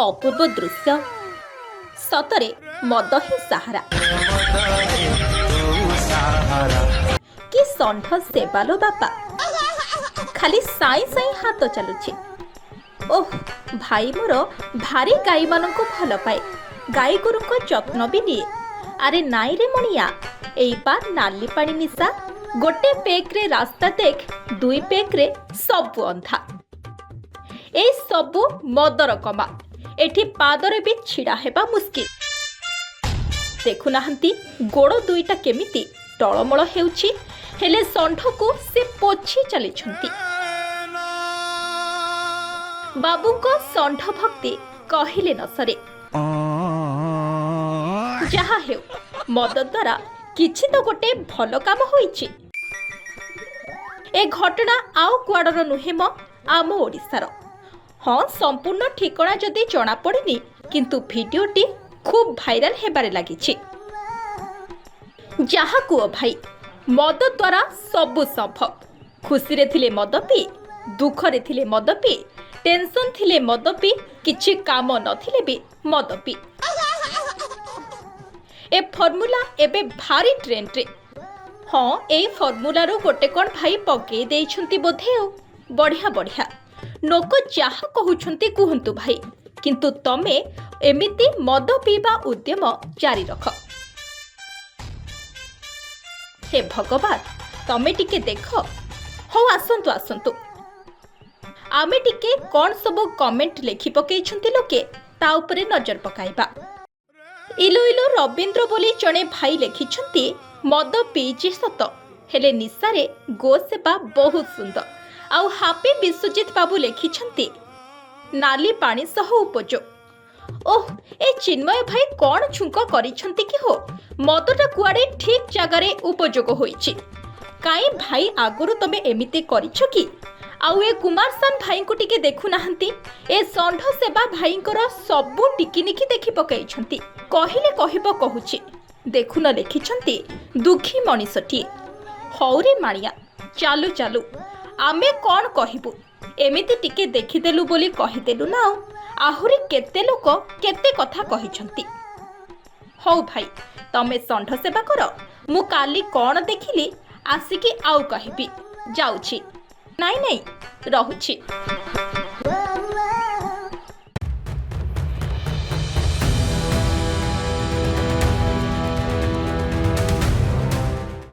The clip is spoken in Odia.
ଅପୂର୍ବ ଦୃଶ୍ୟ! ସତରେ ମଦ ହିଁ ସାହାରା। କି ଷଣ୍ଢ ସେବାଲୋ ବାପା! ଖାଲି ସାଇଁ ସାଇଁ ହାତ ଚାଲୁଛି। ଓଃ, ଭାଇ ମୋର ଭାରି ଗାଈମାନଙ୍କୁ ଭଲ ପାଏ, ଗାଈ ଗୋରୁଙ୍କ ଯତ୍ନ ବି ନିଏ। ଆରେ ନାଇଁ ରେ ମଣିଆ, ଏଇ ପା ନାଲି ପାଣି ନିଶା। ଗୋଟେ ପେକ୍ରେ ରାସ୍ତା ଦେଖ, ଦୁଇ ପେକ୍ରେ ସବୁ ଅନ୍ଧା। ଏଇ ସବୁ ମଦର କମାଲ। ଏଠି ପାଦରେ ବି ଛିଡ଼ା ହେବା ମୁସ୍କିଲ। ଦେଖୁନାହାନ୍ତି, ଗୋଡ଼ ଦୁଇଟା କେମିତି ଟଳମଳ ହେଉଛି। ହେଲେ ଷଣ୍ଢକୁ ସେ ପୋଛି ଚାଲିଛନ୍ତି। ବାବୁଙ୍କ ଷଣ୍ଢ ଭକ୍ତି କହିଲେ ନ ସରେ। ଯାହା ହେଉ, ମଦ ଦ୍ୱାରା କିଛି ତ ଗୋଟେ ଭଲ କାମ ହୋଇଛି। ଏ ଘଟଣା ଆଉ କୁଆଡ଼ର ନୁହେଁ ମ, ଆମ ଓଡ଼ିଶାର। ହଁ, ସମ୍ପୂର୍ଣ୍ଣ ଠିକଣା ଯଦି ଜଣାପଡ଼ିନି, କିନ୍ତୁ ଭିଡ଼ିଓଟି ଖୁବ୍ ଭାଇରାଲ ହେବାରେ ଲାଗିଛି। ଯାହା କୁହ ଭାଇ, ମଦ ଦ୍ୱାରା ସବୁ ସମ୍ଭବ। ଖୁସିରେ ଥିଲେ ମଦ ପି, ଦୁଃଖରେ ଥିଲେ ମଦ ପି, ଟେନସନ୍ ଥିଲେ ମଦ ପି, କିଛି କାମ ନଥିଲେ ବି ମଦ ପି। ଏ ଫର୍ମୁଲା ଏବେ ଭାରି ଟ୍ରେଣ୍ଡରେ। ହଁ, ଏଇ ଫର୍ମୁଲାରୁ ଗୋଟେ କ'ଣ ଭାଇ ପକେଇ ଦେଇଛନ୍ତି ବୋଧେ ଆଉ। ବଢ଼ିଆ ବଢ଼ିଆ। ଲୋକ ଯାହା କହୁଛନ୍ତି କୁହନ୍ତୁ ଭାଇ, କିନ୍ତୁ ତମେ ଏମିତି ମଦ ପିଇବା ଉଦ୍ୟମ ଜାରି ରଖ। ହେ ଭଗବାନ, ତମେ ଟିକେ ଦେଖ। ହଉ, ଆସନ୍ତୁ ଆସନ୍ତୁ, ଆମେ ଟିକେ କ'ଣ ସବୁ କମେଣ୍ଟ ଲେଖି ପକେଇଛନ୍ତି ଲୋକେ, ତା ଉପରେ ନଜର ପକାଇବା। ଇଲୁ ଇଲୁ ରବୀନ୍ଦ୍ର ବୋଲି ଜଣେ ଭାଇ ଲେଖିଛନ୍ତି, "ମଦ ପିଇଛି ସତ, ହେଲେ ନିଶାରେ ଗୋ ସେବା ବହୁତ ସୁନ୍ଦର।" ଆଉ ହାପି ବିଶ୍ୱଜିତ ବାବୁ ଲେଖିଛନ୍ତି, "ନାଲି ପାଣି ସହ ଉପଯୋଗ।" ଓଃ, ଏ ଚିନ୍ମୟ ଭାଇ କ'ଣ ଛୁଙ୍କ କରିଛନ୍ତି କି ହୋ! ମଦଟା କୁଆଡ଼େ ଠିକ୍ ଜାଗାରେ ଉପଯୋଗ ହୋଇଛି। କାଇଁ ଭାଇ, ଆଗରୁ ତମେ ଏମିତି କରିଛ କି? ଆଉ ଏ କୁମାର ସାନ ଭାଇଙ୍କୁ ଟିକେ ଦେଖୁନାହାନ୍ତି, ଏ ଷଣ୍ଢ ସେବା ଭାଇଙ୍କର ସବୁ ଟିକିନିଖି ଦେଖି ପକାଇଛନ୍ତି। କହିଲେ କହିବ କହୁଛି, ଦେଖୁନ, ଲେଖିଛନ୍ତି, "ଦୁଃଖୀ ମଣିଷଟିଏ।" ହଉରେ ମାଣିଆ, ଚାଲୁ ଚାଲୁ। ଆମେ କ'ଣ କହିବୁ? ଏମିତି ଟିକେ ଦେଖିଦେଲୁ ବୋଲି କହିଦେଲୁ ନା ଆଉ। ଆହୁରି କେତେ ଲୋକ କେତେ କଥା କହିଛନ୍ତି। ହଉ ଭାଇ, ତମେ ଷଣ୍ଢ ସେବା କର, ମୁଁ କାଲି କ'ଣ ଦେଖିଲି ଆସିକି ଆଉ କହିବି। ଯାଉଛି, ନାଇଁ ନାଇଁ, ରହୁଛି।